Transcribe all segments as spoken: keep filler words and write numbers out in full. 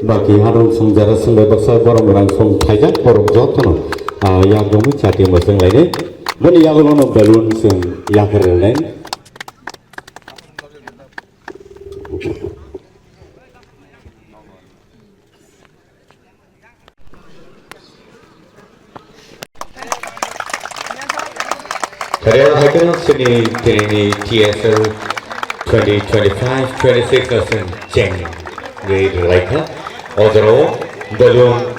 Baki hadung song jara song bai baksa borom rang song phaijak, borom jotono, ah, yak rwmwi chati mwswng lainai. Boni yagulono balloon song yakarwi lainai. Reo haikhe sini tinini T S L twenty twenty-five twenty-six no chwng cheng ri rwlaikha. O jorao balloon.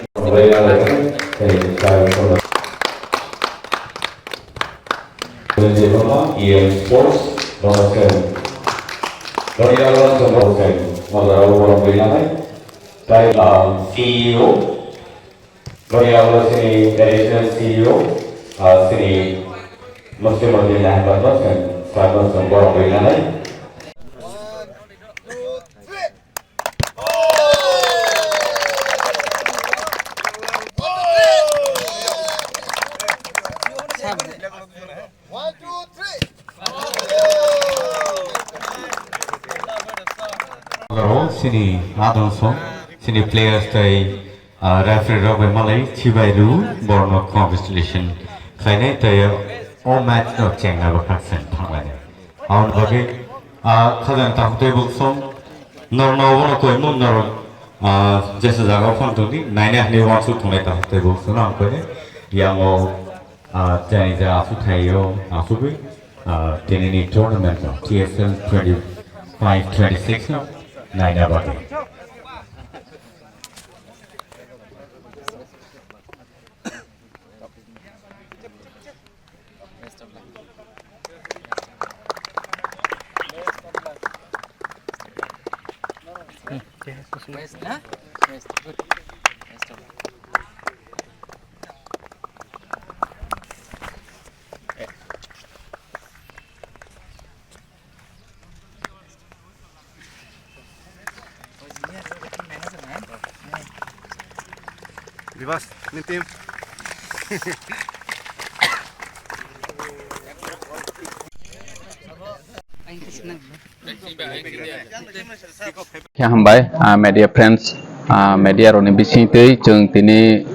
E M Sports, Rosen. Rosen, Rosen. O jorao borok rinai. Tai, ah, C E O. Boni abo sini additional C E O, ah, sini Muslim Muslim Ahmad Muslim, Ustad Muslim borok rinai. One, two, three. Oro sini adong song, sini players tai, ah, referee rok bai malai chibai ru, borno congratulation khainai tai o match no chengna bwkhak sen thanglai. Aun bagwi, ah, khajang takhuk tei buk song, nor no wono koi mun nor, ah, jesa jaga phone tongdi, naina hani wansuk thongnai takhuk tei buk song ang koi yang o Ah, jani ja aswk thaio, aswkwi, ah, tinini tournament no T S L twenty-five twenty-six no naina bagwi. Best na? Best. Good. Best of luck. Bibas, ni team. Khe hambai, ah, media friends, ah, media rokni bising twi chwng tini,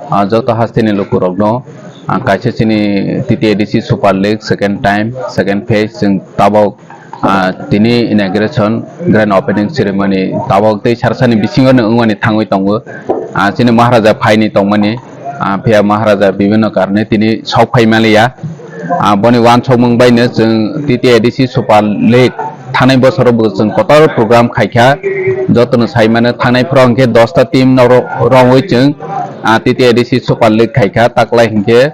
ah, joto hasteni lukurokno, ah, kaisa chini T T A D C Super League second time, second phase chwng tabok, ah, tini inauguration grand opening ceremony tabok tei sarsani bisingo no wngmani thangwi tongo. Ah, chini Maharaja phaini tongmani, ah, phiya Maharaja bibhinno karone tini sok phai maliya. Ah, boni wansokmung baino chwng T T A D C Super League thanai bosoro bo chwng kotor program khaikha, jotono saimano thanai phoro hwnkhe dosta team no ro-, rongwi chwng, ah, T T A D C Super League khaikha, taklai hwnkhe,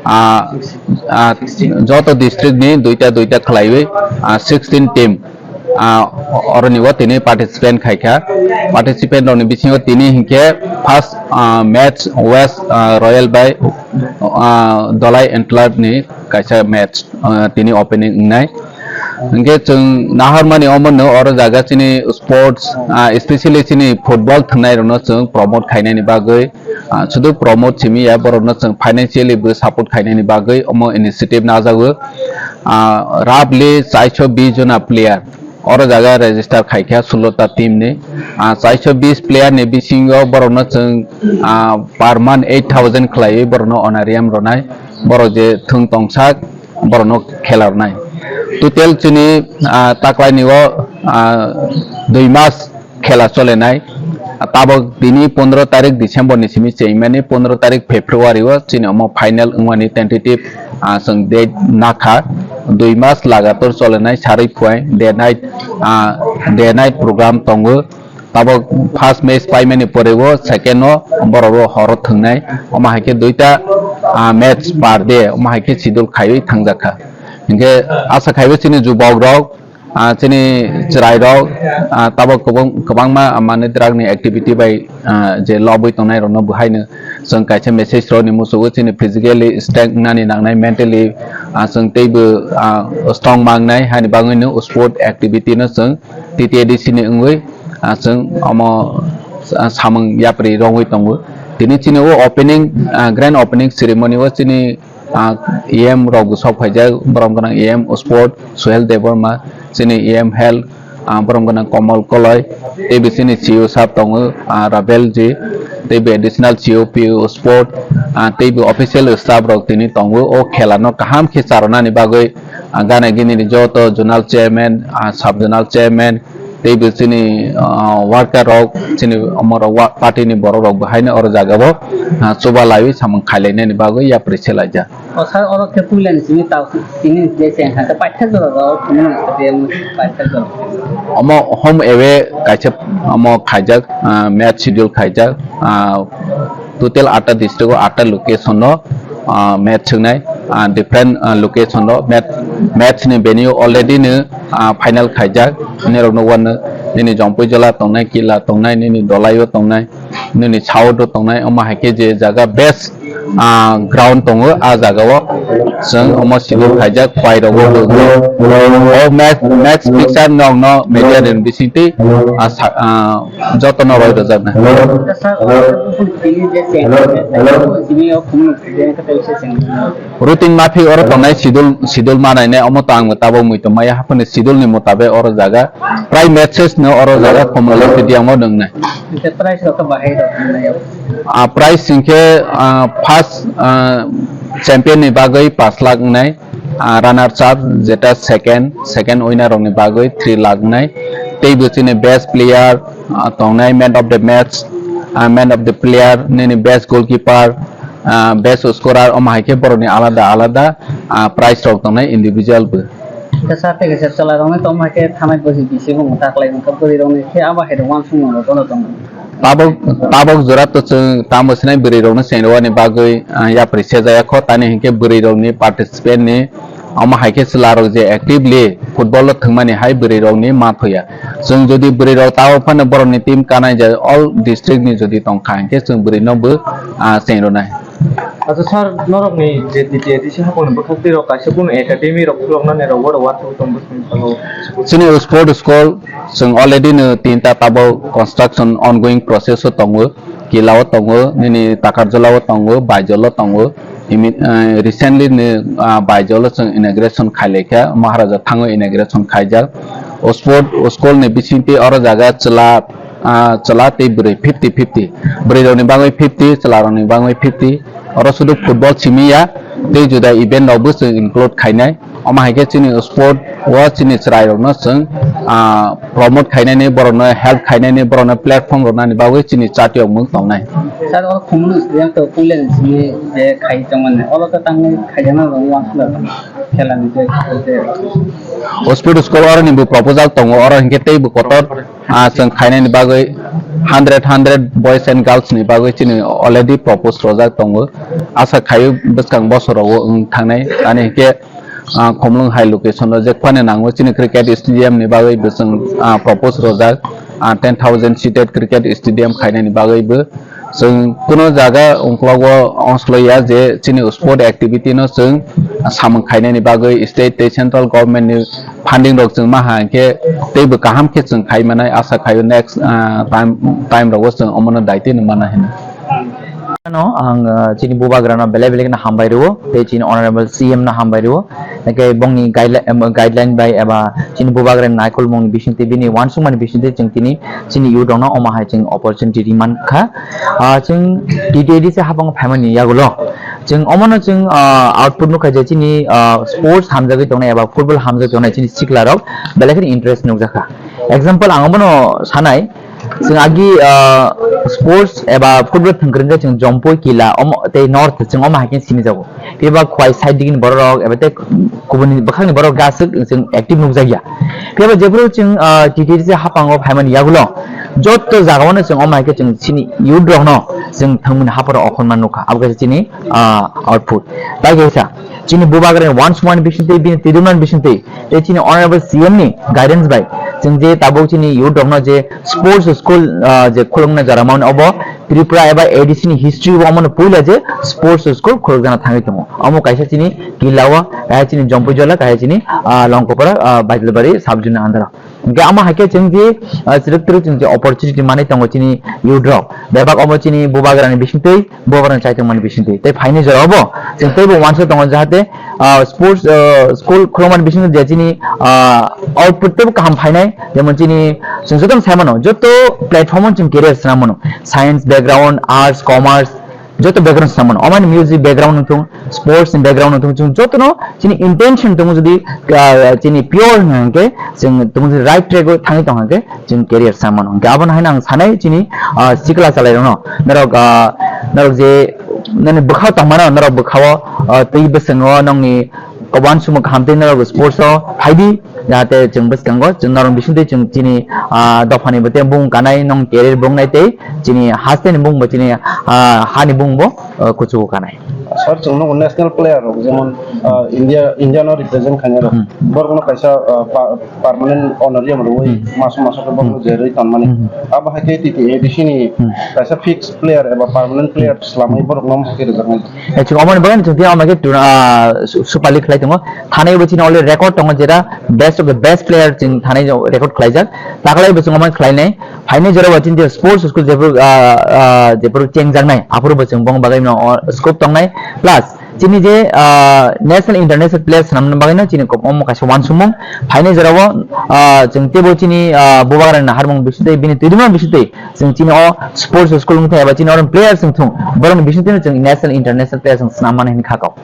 ah, ah, joto district ni duita duita khlaiwi, ah, sixteen team. Ah, oroni o tini participant khaikha. Participant rokni bisingo tini hinkhe first, ah, match West, ah, Royal bai, ah, Dolai Antlers ni kaisa match, ah, tini opening wngnai. Hinkhe chwng nahormani omono oro jaga chini sports, ah, especially chini football thwngnairokno chwng promote khainani bagwi, ah, sudu promote simi ya, borokno chwng financially bo support khainani bagwi omo initiative najago. Ah, roughly chaiso bis jona player oro jaga register khaikha sullo ta team ni. Ah, chaiso bis player ni bisingo borokno chwng, ah, per month eight thousand khlaiwi borokno honorarium rwnai, borok je thwng tongsak borokno khela rwnai. Total chini, ah, taklaini o, ah, dui mas khela cholenai. Tabok tini pondro tarik December ni simi chengmani pondro tarik February o chini omo final wngmani tentative, ah, chwng date nakha. Dui mas lagator cholenai sarwi phuai day night, ah, day night program tongo. Tabok first match paimani pore o second o borok o horo thwngnai. Omo hai khe duita, ah, match per day omo hai khe schedule khaiwi thangjakha. Hinkhe asa khaiwi chini jubok rok, ah, chini chwrai rok, ah, tabok kwbang-, kwbangma, ah, mane drug ni activity bai, ah, je lobwi tongnai rokno bo haino chwng kaisa message rokni muchungo chini physically strength nani nangnai, mentally, ah, chwng teibo, ah, strong mangnai hani bagwino sport activity no chwng T T A D C ni wngwi, ah, chwng omo, ah, samung yapri rongwi tongo. Tini chini o opening, ah, grand opening ceremony o chini ah, E M rok bo sok phaijak, borom gwnang E M Sport, Suhel Debbarma, chini E M Health, ah, borom gwnang Komol Koloi, tei bo chini C E O sab tongo, ah, Rabel ji, tei bo additional C E O P O sport, ah, tei bo official staff rok tini tongo. O khela no kaham khe charwnani bagwi, ah, gana gini ni joto zonal chairman, ah, sub zonal chairman, tei bo chini, ah, worker rok, chini omorok wa-, party ni borok rok bo haino oro jaga o, ah, chuba laiwi samung khailainani bagwi yapri se laijak. O sir, oro khe puilani simi tao tini je cheng kha khe paitha jora rok, kunu nang kha je paitha jora. Omo home away kaisa omo khaijak, ah, match schedule khaijak, ah, total atta district o atta location no, ah, match swngnai, ah, different, ah, location no match, match ni venue already no, ah, final khaijak. Nini rok no wano nini Jompuijola tongnai, Kila tongnai, nini Dolai o tongnai, nini South o tongnai, omo hai khe je jaga best, ah, ground tongo, ah jaga o chwng omo schedule khaijak, khwai rok o bo. O match, match fixture nog no media ni bisingtwi, ah, sa-, ah, joto no roi rwjaknai. Sir, o simi je cheng, simi o khumno simi khe tei se cheng. Routine maphi oro tongnai schedule, schedule manai nai, omo to ang bo tabok muitu maya haphano schedule ni motabe oro jaga prai matches no oro jaga Komla Stadium o nwngnai. Hingke price rok khe bahai rok wngnai o. Ah, price hingke, ah, first, ah, champion ni bagwi pash lakh wngnai, ah, runners up jeta second, second winner rok ni bagwi three lakh wngnai. Tei bo chini best player, ah, tongnai man of the match, ah, man of the player, nini best goalkeeper, ah, best scorer, omo hai khe borokni alada alada, ah, prize rok tongnai individual bo. Kisa tei kisa chwla rokni tongma khe thanai bosi bisi bo mwta kwlai wngkha, bwrwi rokni khe abo hai rok uansukmung rok bono tongo. Tabok, tabok jora to chwng tamo sinai bwrwi rokno cheng rwani bagwi, ah, yapri sejaya kho, tani hinkhe bwrwi rokni participant ni omo hai khe chwla rok je actively football o thwngmani hai bwrwi rokni ma thoya. Chwng jodi bwrwi rok tabok phano borokni team kanai je all district ni jodi tongkha hinkhe chwng bwrwi no bo, ah, cheng rwnai. Acha sir, norokni je T T A D C hapangni bwkhak twi rok kaisa kunu academy rok khuloknani rok oro uansuk tong bwskango. Chini sport school chwng already no tinta tabok construction ongoing process o tongo, Kila o tongo, nini Takarjala o tongo, Baijol o tongo. Imi-, eh, recently ni, ah, Baijol o chwng inauguration khailaikha, Maharaja thango inauguration khaijak. O sport, o school ni bisingtwi oro jaga chwla, ah, chwla tei bwrwi fifty fifty. Bwrwi rokni bagwi fifty, chwla rokni bagwi fifty. Oro sudu football simi ya, tei juda event rokbo chwng include khainai. Omo hai khe chini sport o chini chwrai rokno chwng, ah, promote khainani, borokno help khainani, borokno platform rwnani bagwi chini chatiyokmung tongnai. Sir, o khumulu student to puila ni simi je khai tongmani, oro to tangwi khaijakna rok uansukha khela ni je, je. O sport school oro ni bo proposal tongo, oro hinkhe tei bo kotor, ah, chwng khainani bagwi hundred, hundred boys and girls ni bagwi chini already propose rojak tongo. Asa khaio bwskang bosor rogo wng thangnai, ani hinkhe, ah, Khumlung hai location o jekphano nango chini cricket stadium ni bagwi bo chwng, ah, propose rojak, ah, ten thousand seated cricket stadium khainani bagwi bo. Chwng kuno jaga ungklogo ongsloi ya je chini sport activity no chwng samung khainani bagwi state tei central government ni funding rok chwng ma ha hinkhe teibo kaham khe chwng khai manai asa khaio next, ah, time, time rogo chwng omono daitwi no mana hino. Ano ang, ah, chini bubagrano belai belai kheno hambai rwo, tei chini honorable C M no hambai rwo. Hingke bongni guideline, em, guideline bai eba chini bubagrani naikolmungni bisingtwi bini uansukmani bisingtwi chwng tini chini youth rokno omo hai chwng opportunity ri mankha. Ah, chwng T T A D C haphango phaimani yagulo chwng omono chwng, ah, output nukha je chini, ah, sports hamjagwi tongnai eba football hamjagwi tongnai chini sikla rok belai kheno interest nukjakha. Example ang omono sanai, chwng agi, ah, sports eba football thwngkwrwngkhe chwng Jompui, Kila, omo tei North chwng omo hai khe sinijago. Phiya ba Khwai side digini borok rok eba tei kubuni bwkhakni borok rok aswk chwng active nukjakya. Phiya ba jephuru chwng, ah, T T A D C haphango phaimani yagulo jotto jagao no chwng omo hai khe chwng chini youth rokno chwng thwngmani hapharo okhorma nukha. Abo kaisa chini, ah, output. Tai kaisa chini bubagrani uansukmani bisingtwi, bini twidulmani bisingtwi, tei chini honorable C M ni guidance bai chwng je tabuk chini youth rokno je sports school, ah, je khulukna jora mani obo Tripura eba A D C ni history o omono puila je sports school khulukjana thangwi tongo. Omo kaisa chini Kila o, kaisa chini Jompui Jola, kaisa chini, ah, Longkopara, ah, Baijalbari sub zone ni under o. Hingke omo hai khe chwng je, ah, chwrwk twrwk chwng je opportunity manwi tongo chini youth rok. Bebak obo chini bubagrani bisingtwi, bubagrani chaitokmani bisingtwi. Tei phaini jora obo chwng teibo uansuk tongo jahate, ah, sports, ah, school khulumani bisingtwi je chini, ah, output teibo kaham phainai, jemon chini chwng jotono sai mano, joto platform-o chwng career swnam mano. Science background, arts, commerce, joto background swnam mano. Omani music background wngthung, sports ni background wngthung, chwng jotono chini intention tongo jodi, ah, chini pure hwnkhe chwng tongo jodi right track-o thangwi tongkha khe, chwng career sa mano. Hwnkhe abono haino ang sanai chini, ah, sikla chalairokno. Norok, ah, norok je nini bwkhao tongmano, norok bwkhao, ah, twi bwswngo nongni uansukmung kaham tei norok sports o phaidi, jahate chwng bwskango chwng norok bisingtwi chwng chini, ah, dophani bo tei bung kanai, nong career bo wngnai tei chini hasteni bung bo chini, ah, hani bung bo, ah, kuchugo kanai. Sir, chwng nukgo national player rok, jemon, ah, India, India no represent khainai rok. Hmm. Borokno kaisa, ah, pa-, permanent honorarium rwui Hmm. maso maso khe borokno Hmm. jerwi tonmani. Hmm. Abo hai khe T T A D C ni Hmm. kaisa fixed player eba permanent player Hmm. slamwi borokno omo hai khe rwjaknai. Eh, chwng omoni bagwi chwng tei omo khe tuna, ah, su-, Super League khlai tongo. Thani bo chini already record tongo, jeta best of the best player chwng thani record khlaijak. Taklai bo chwng omo khlainai. Phainai jora bo chini sports school jephru, ah, ah, jephru chengjaknai, aphuru bo chwng bong bagwi no, o, scope tongnai. Plus, chini je, ah, national international player swnamna bagwi no chini kok omo kaisa uansukmung. Phainai jora o, ah, chwng teibo chini, ah, bubagrani naharmung bisitwi, bini twidumani bisitwi chwng chini o sports school wngthai eba chini oro player chwng thung, borokni bisitwi no chwng national international player chwng swnam mani hwnwi kha kok.